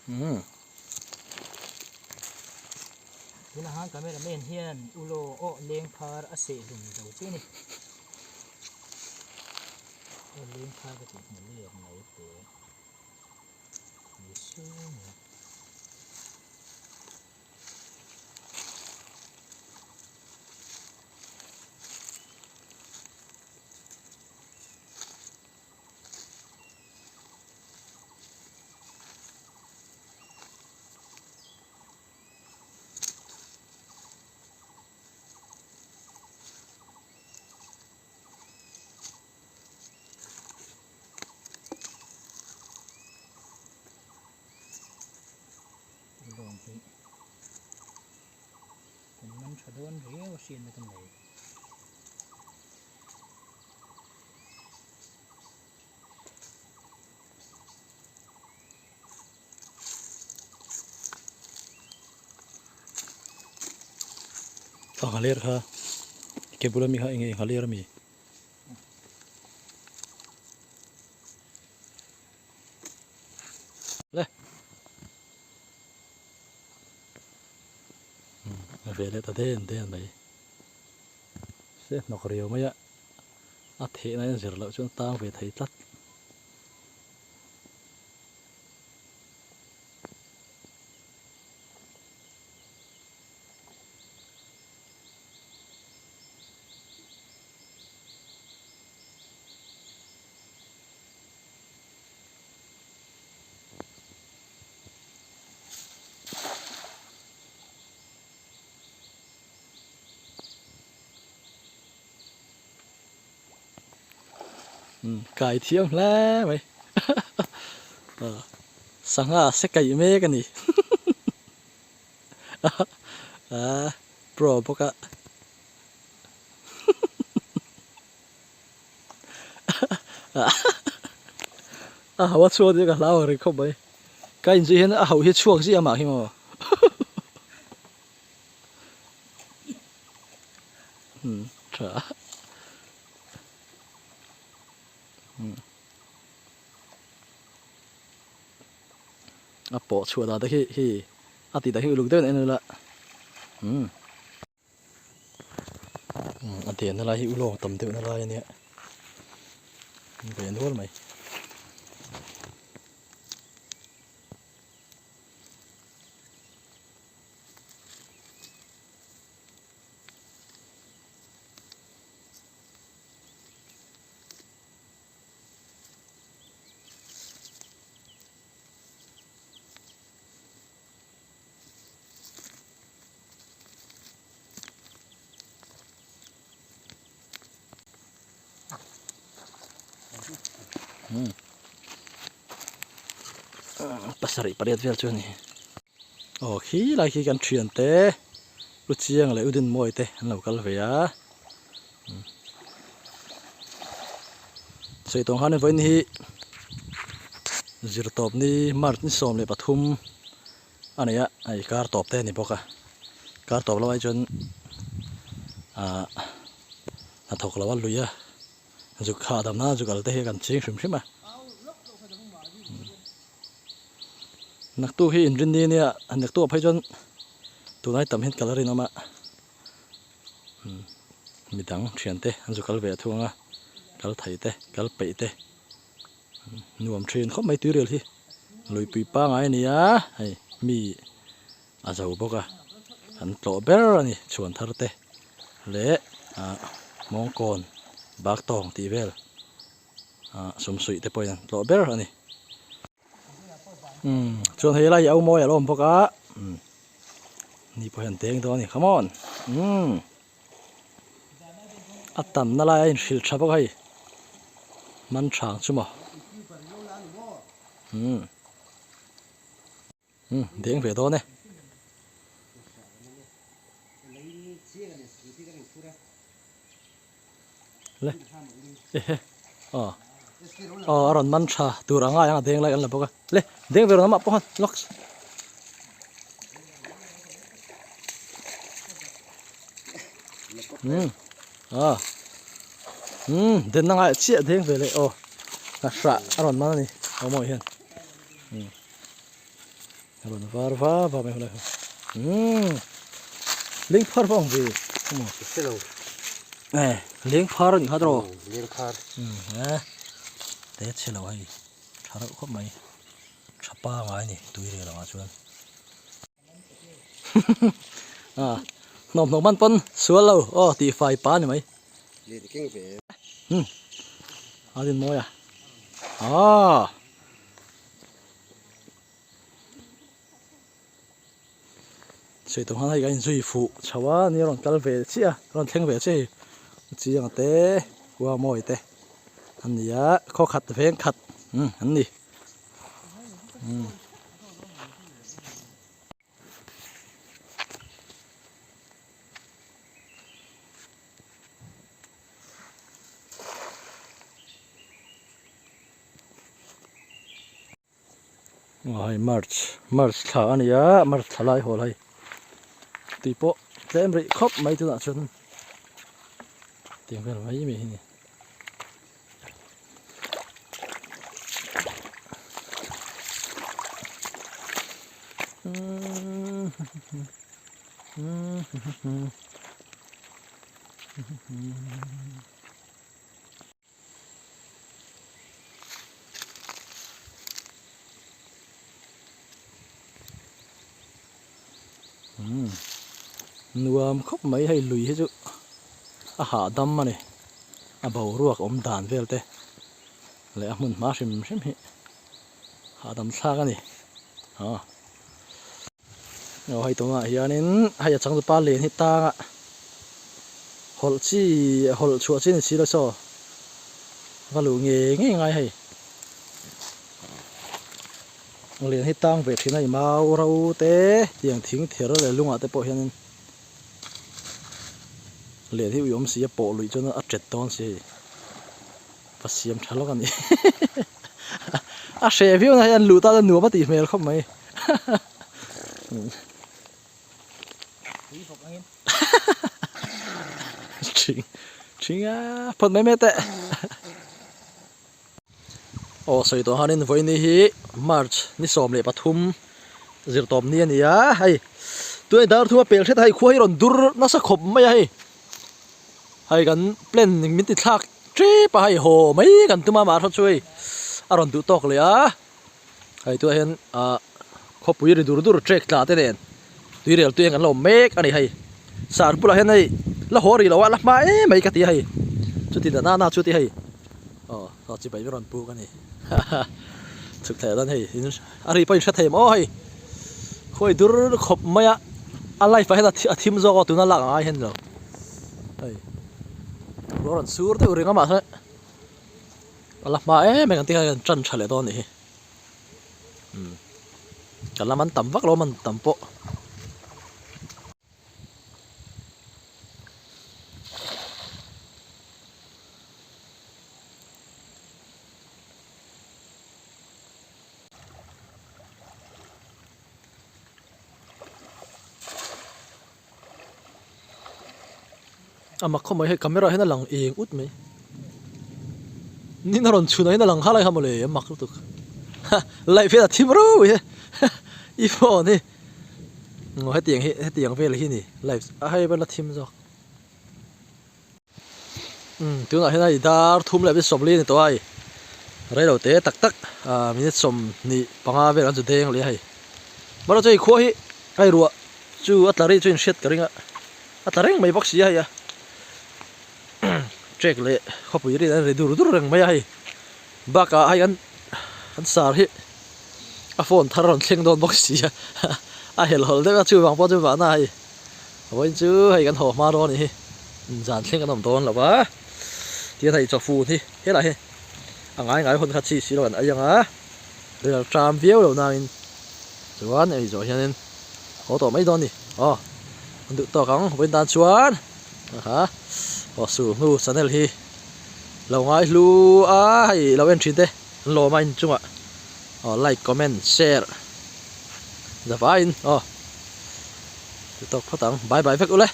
Umm. Tuna han camera man hian ulo aw leng phar a seh hlum zo che ni. Aw leng phar ka tih hmu let mai te. Ni se ni. Lawng hi kan man tha dawn riau a hriatna ka nei. A nghaler kha ke bula mi kha eng nge nghaler a mi? Le a ve leh ta den den mai se hnawk riau mai a a thehna in zir loh chuan tang ve thei tlat. Kai thiam hle mai sangha se kaih mek a ni pro bawk a. A hau a chhuak tih ka hlau ang reng khawp mai. Ka inzui hian a hauh hi a chhuak ziah amah hi maw. Hmm tha. Hmm. A pawh chhuah dan te khi hi a tih dan hi uluk deuh in a en ula. Hmm. A denna lai hi ulawng tam deuhna lai a nia ve nual mai. Pasarih pariat vel chu a ni. Aw khi lai khi kan thian te U Chiang leh U Dinmawi te an lo kal ve a. Sawi tawng khan vawiin hi zirtawp ni March ni 13 a nei a hei kar tawp te a ni bawk a kar tawp lamah hi chuan ahh hnathawk lo a lui a zuk hahdam nan zuk al te hi kan ching hrim hrim a naktuk hi inrinni ania naktuk ah phei chuan tunlai tam hian kal a rinawm a. Midang thiante an zu kal ve a thung a, kal thei te, kal peih te nuam thin khawp mai tuirial hi luipui pangai a ni a, hei mi a zo bawk a, an tlawh ber a ni chhuan thar te leh ah mawngkawn bak tawng tih vel ah sumsuih te pawhin an tlawh ber a ni. Umm chuan hei lai hi au mawi a lo awm bawk a umm ni pawh hian deng dawn a ni come on umm a tamna lai a inhrilh tha bawk hei man thang chu maw umm umm deng ve dawn e. Le ehe aw aw a rawn man tha tur a ngai ang a deng lai kan la bawk a le deng ve rawn amah pawh khan lawks um a um den na ngai chiah deng ve leh aw a hrah a rawn man a ni aw mawi hian um. Rawn var va va mai hulai umm leng phar vang ve maw hrelo eh leng phar ani kha tawh leng phar umm eh te chhe lo hei tha reuh khawp mai tha pangai ani tui rel angah chuan a hnawm hnawm man pawn sual lo aw tih fai pa ani mai leh ti keng ve umm a rin mawi a aaa. Sawi tawh khan hei kan inzui fuh chho a ni a rawn kal ve chiah a rawn thleng ve chiah hei chiang te khua mawi te an ni a khaw khat veng khat umm an ni umm. Aw hei march march thla a ni a march thla lai hawl hei tui pawh tlem rih khawp mai tunah chuan tiang vel mai mai hi ni. Umm nuam khawp mai hei lui hi chu a hahdam a ni a boruak awm dan vel te leh a hmun hma hrim hrim hi hahdam thlak a ni aw aw hei tunah hianin hei a changtupa len hi tanga hawlh chi hawlh chhuah chi a ni si lo saw va luh ngei ngei ngai hei len hi tang ve thin a i mau ro te tiang thing ther leh lungah te pawh hianin len hi ui awm si a pawh luih chuan a tet dawn si hei va siam tha lawk a ni a hreh viau na hei an luh tan a nuam a tih hmel khawp mai. Thing thing a phawt mai mai teh aw sawi tawh hanin vawiini hi march ni 13 zirtawp ni a ni a hei tunah dar thuma pel hret a hei khua hi rawn dur nasa khawp mai a hei hei kan plan min ti thlak tep a hei haw mai kan tum a mahse chu hei a rawn duh tawk leh a. Hei tunah hian ah khawpui ri dur dur trek tla te nen tui rel tui ang an lo awm mek a ni hei sar bulah hian hei la haw rih lo a la hma em mai ka ti a hei chuti na na chu ti hei aw saw chibai ber rawn puk a ni haha chhuk thei dawn hei in a ri pawh in hre thei maw hei khawi dur khawp mai a a life ah hian a thim zawk a tuna lak ang ai hian lo hei ruah rawn sur deuh ring a mahse. A la hma em em ang tih hian tan tha leh dawn a nih hi umm ka lam an tam vak lo a tam pawh. A mak khawp mai hei camera hian a lang eng ut mai nin a rawn chhun ah hian a lang halai kha mawle a mak lutuk light hian a thim reuh mai i phone hi aw hetiang hi hetiang vel hi ni light a hei pawh la thim zawk umm tunah hian hei dar thum leh 24 a ni tawh a hei reilo te tak tak ah minute 25 vel an chu deng leh a hei mahse chu hei khua hi hei ruah chu a tla rih chu inhriat ka ring a. A tla reng mai bawk si a hei a trek leh khawpui rin an ri dur dur reng mai a hei bakah hei an an sar hi a phone thar a rawn thleng dawn bawk si a a helhawlh deuh a chuvang pawh chu vahna hei vawiin chu hei kan haw hma dawn a nih hi zan thleng kan awm dawn lo va tihian hei chawfun hi helai hi a ngai ngai hun kha chi si lo kan ei ang a rel ṭam viau lo nangin chuan ei zawh hianin. Haw tawh mai dawn ni aw an duh tawk ang vawiin tan chuan aha aw sul hnu channel hi lo ngai hlu a hei lo en thin te an lawm a inchungah aw like comment share zavaiin aw duh tawk phawt ang bye bye vek ule.